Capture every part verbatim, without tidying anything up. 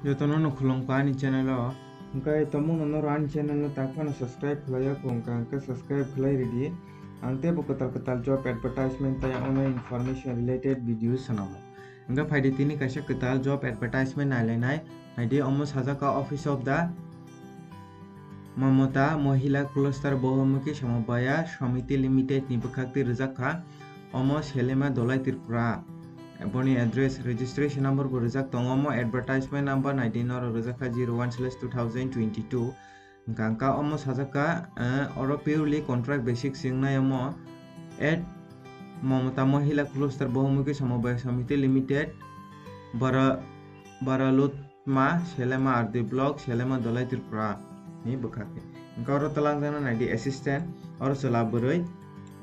Jotono no khulumkha ani channel o. Hwnkhe tomungno noro ani channel no tak phano subscribe khlaiya kho, hwnkha hwnkhe subscribe khlai ridi. Ang teibo kwtal kwtal job advertisement tei online information related video swnamo. Hwnkhe phaidi tini kaisa kwtal job advertisement nailainai. Naidi omo sajak kha Office of the Mamata Mohila Cluster Bohumukhi Samabaya Samiti Limited ni bwkhak twi rwjak kha. Omo Selema Dolai Tripura. Boni address, registration number bo rijak tongo. Omo advertisement number naidi norok rijak kha zero one slash two thousand twenty-two. Hwnkha hwnkha omo sajak kha, eh, oro purely contract basis se wngnai omo. At Mamata Mohila Cluster Bohumukhi Samabaya Samiti Limited, Bara-, Baralutma, Selema R D Block, Selema Dolai Tripura ni bwkhak. Hwnkha oro twlangjaknai naidi assistant, oro chwla bwrwi.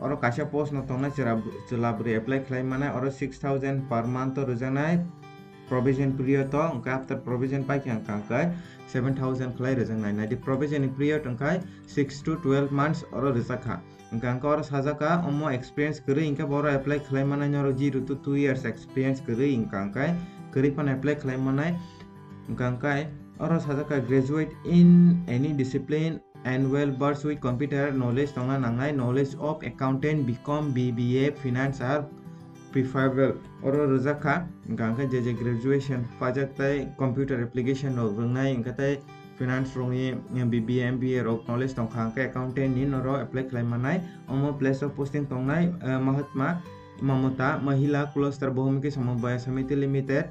Oro kaisa post no tongnai chwla, chwla bwrwi apply khlai manai, oro six thousand per month o rwjaknai provision period o, hwnkhe after provision paikha hwnkha hwnkhe seven thousand khlai rwjaknai. Naidi provision ni period hwnkhe six to twelve months oro rwjak kha. Hwnkha hwnkhe oro sajak kha omo experience kwrwi hwnkhe bo oro apply khlai manai, norok zero to two years experience kwrwi hwnkha hwnkhe kwrwi phano apply khlai manai. Hwnkha hwnkhe oro sajak kha graduate in any discipline and well versed with computer knowledge tongna nangnai, knowledge of accountant, B Com, B B A, finance are preferable. Oro rwjak kha, hwnkha hwnkhe je je graduation pajak tei computer application rok rwngnai, hwnkha tei finance rokni B B A, M B A rok knowledge tongkha, hwnkhe accountant ni norok apply khlai manai. Omo place of posting tongnai, eh, Mahatma Mamata Mahila Cluster Bohumukhi Samabaya Samiti Limited,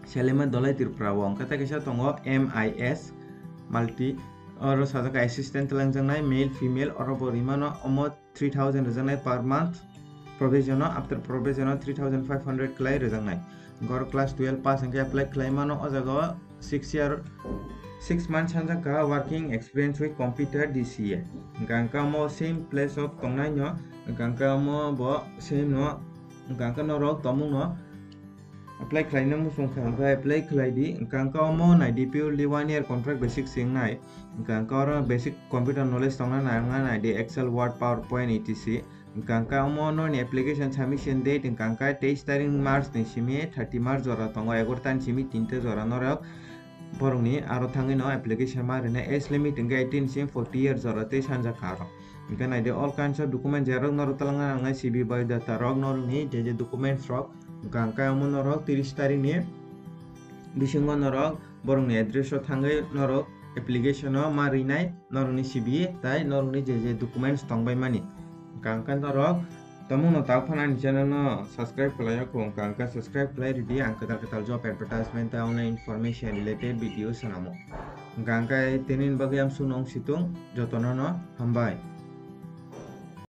Selema Dolai Tripura o. Hwnkhe tei kaisa tongo M I S Multi, oro sajak kha assistant twlangjaknai, male, female, oro bo rimano omo three thousand rwjaknai per month probation o, after probation o three thousand five hundred kwlai rwjaknai. Hwnkhe oro class twelve pass hwnkhe apply khlai mano, o jaga o six year, six months sanjak kha working experience with computer D C A. Hwnkha hwnkhe omo same place of tongnai no, hwnkha hwnkhe omo bo same no, hwnkha hwnkhe norok tomung no apply khlaina muchung kha, hwnkhe apply khlai di. Hwnkha hwnkhe omo naidi purely one year contract basis se wngnai. Hwnkha hwnkhe oro basic computer knowledge tongna nangna naidi, Excel, Word, PowerPoint, et cetera. Hwnkha hwnkhe omo norokni application submission date hwnkha hwnkhe teis tarik March ni simi thirty March jora tongo, egaroh ta ni simi tinta jora norok borokni aro thangwi no application ma rwnai. Age limit hwnkhe eighteen ni simi forty year jora tei sanjak kha aro. Hwnkhe naidi all kinds of document, jerok norok twlangna nangnai, C V, biodata rok, norokni je je documents rok, hwnkha hwnkhe omo norok tris tarik ni bisingo norok borokni address o thangwi norok application o ma rinai norokni C V tei norokni je je documents tongbaimani. Hwnkha hwnkhe norok tomungno tak phano ani channel no subscribe khlai ya kho, hwnkha hwnkhe subscribe khlai ridi, ang kwtal kwtal job advertisement tei online information related video swnamo. Hwnkha hwnkhe tini bagwi amsukno wng situng, jotono no hambai.